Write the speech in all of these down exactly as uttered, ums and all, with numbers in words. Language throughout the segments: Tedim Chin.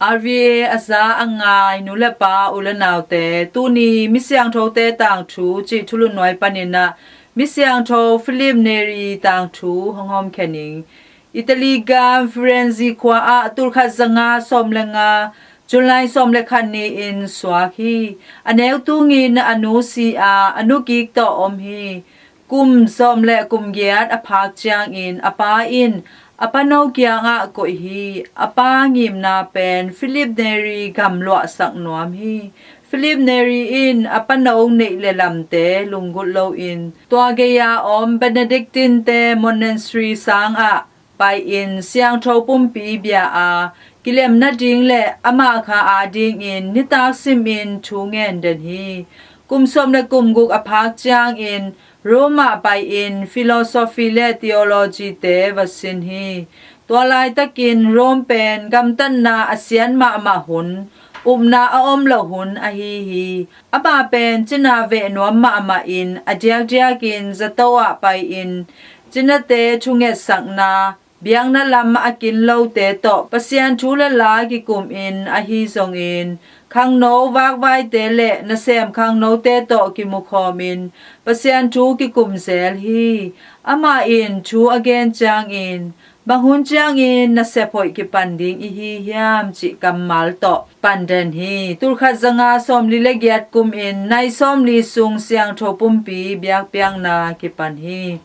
RVA a za a ngai nu le pa u le naute, tuni Misiangthote Tangthu cih thulutnuai panin ah Misiangtho Philip Neri tangthu hong hawmkhia ning. Italy gam Firenze khua ah tulkhat zanga sawm le nga, July sawm le khat ni-in suak hi. A neu tungin a nu si a, a nu kik tawh om hi. Kum sawm le kum giat a phak ciangin a pa in a pano kiangah koih hi. A pa ngimna pen Philip Neri gamluahsak nuam hi. Philip Neri in a pano neih le lamte lunggulh loin tua gei-a om Benedictine-te monastery sangah pai-in siangtho pumpi bia a, kilem nading le amah kha adingin nitak simin thu ngen den hi. Kum sawm le kum guk a phak ciangin Rome ah pai-in philosophy le theology-te va sin hi. Tua laitakin Rome pen gamtatna a sian mahmah hun, upna a om loh hun ahi hi. Amah pen cina veh nuam mahmah in a diakdiakin zato ah pai-in cinate thungetsakna, biakna lam a kin lote tawh Pasian thu le la kikumin ahi zongin, khangno vakvaite le nasem khangnote tawh kimukhawmin Pasian thu kikum zel hi. Amah in thu a gen ciangin, bang hun ciangin nasep hoih kipan ding i hi hiam cih kammal tawh pan den hi. Tulkhat zanga sawmli le giat kumin nai sawmli sung siangtho pumpi biakpiakna kipan hi.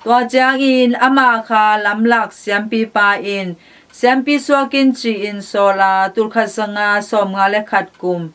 Tua ciangin ama kha lamlak siampipa in siampi suakin ci-in sawl a, tulkhat zanga sawmnga le khat kum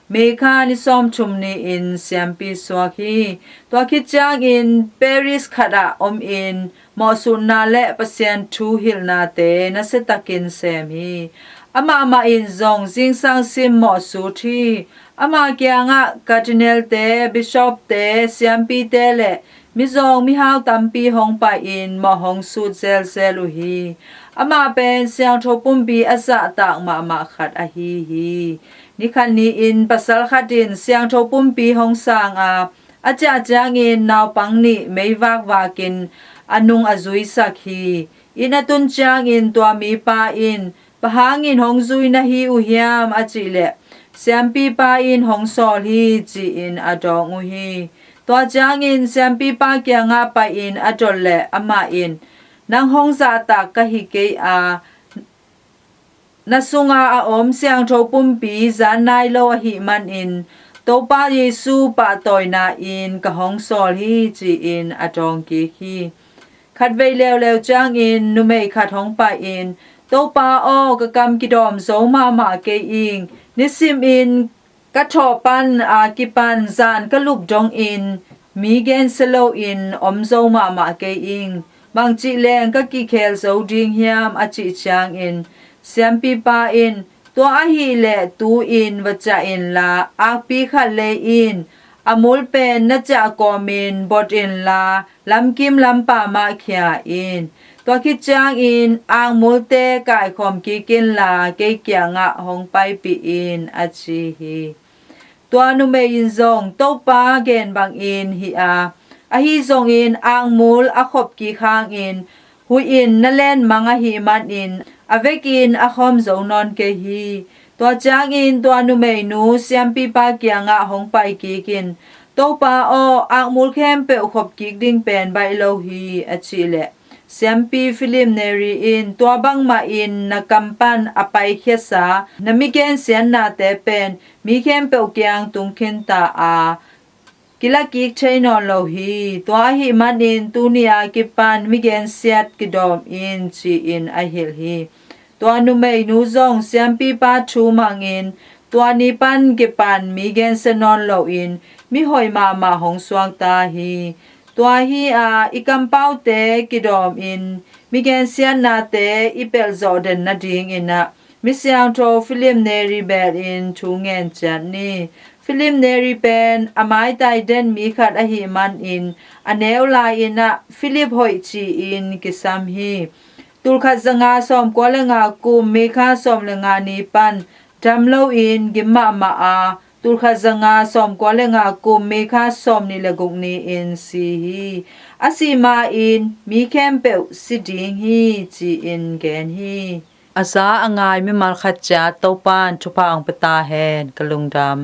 May kha ni sawmthum ni-in siampi suak hi. Tua khit ciangin Paris khatah omin mawhsutna le Pasian thu hilhnate nasiatakin sem hi. Amah mah in zong zingsang sim mawhsut hi. Ama kiangah cardinal-te, bishop-te, siampite le mizawng mihau tampi hong pai-in mawh hong sut zelzel uh hi. Amah pen siangtho pumpi a zahtak mahmah khat ahi hi. Nikhat ni-in pasal khat in siangtho pumpi hong sang a, a ciah ciangin naupang nih meivak vakin a nung a zuisak hi. Inn a tun ciangin tua mipa in, "Bang hangin hong zui na hi uh hiam?" a cih leh, "Siampipa in hong sawl hi," ci-in a dawng uh hi. Tua ciangin siampipa kiangah pai-in a dot leh amah in, "Nang hong zahtak ka hi kei a, na sunga a om siangtho pumpi zan nai lo ahih manin Topa Jesu pahtawina in ka hong sawl hi," ci-in a dawng kik hi. Khatvei leuleu ciangin numei khat hong pai-in, "Topa aw, ka kam kidawm zo mahmah kei ing. Nisimin ka thawh pan a kipan zan ka lup dongin mi gensia loin om zo mahmah kei ing. Bangcih leng ka kikhel zo ding hiam?" a cih ciangin siampipa in, "Tua ahih leh tu-in va ciah inla, akpi khat lei in, a mul pen na ciah kawmin bot inla, lamkim lampa mah khia in. Tua khit ciangin akmulte kaikhawm kik inla, kei kiangah hong paipih in," a ci hi. Tua numei in zong Topa gen bangin hih a, ahi zongin akmul a khop kik hangin huih in na lenmang ahih manin a vekin a khawm zo nawn kei hi. Tua ciangin tua numeinu siampipa kiangah hong pai kikin, "Topa aw, akmul khempeuh khop kik ding pen baih lo hi," a cih leh, siampi Philip Neri in, "Tua bangmah in na kam pan a paikhia na migensiatnate pen mi khempeuh kiang tung khinta a, kilakik thei nawn lo hi. Tua ahih manin tuni a kipan migensiat kidawm in," ci-in a hilh hi. Tua numeinu zong siampipa thu mangin tua ni pan kipan mi gensia nawn loin mi hoih mahmah hong suakta hi. Tua hi a, i kampaute kidawmin migensiatnate i pelh zawh den nadingin ah misiangtho Philip Neri belin thu ngen ciat ni. Philip Neri pen a maitai den mi khat ahih manin a neu lai-in ah Philip Hoih ci-in kisam hi. Tulkhat zanga sawmkua le nga kum May kha sawm le nga ni pan dam loin gim mahmah a, tulkhat zanga sawmkua le nga kum May kha sawmnih le guk ni-in si hi. A sih ma-in mi khempeuh si ding hi, ci-in gen hi. A za a ngai mimal khat ciat Topa'n thupha hong pia ta hen. Ka lungdam.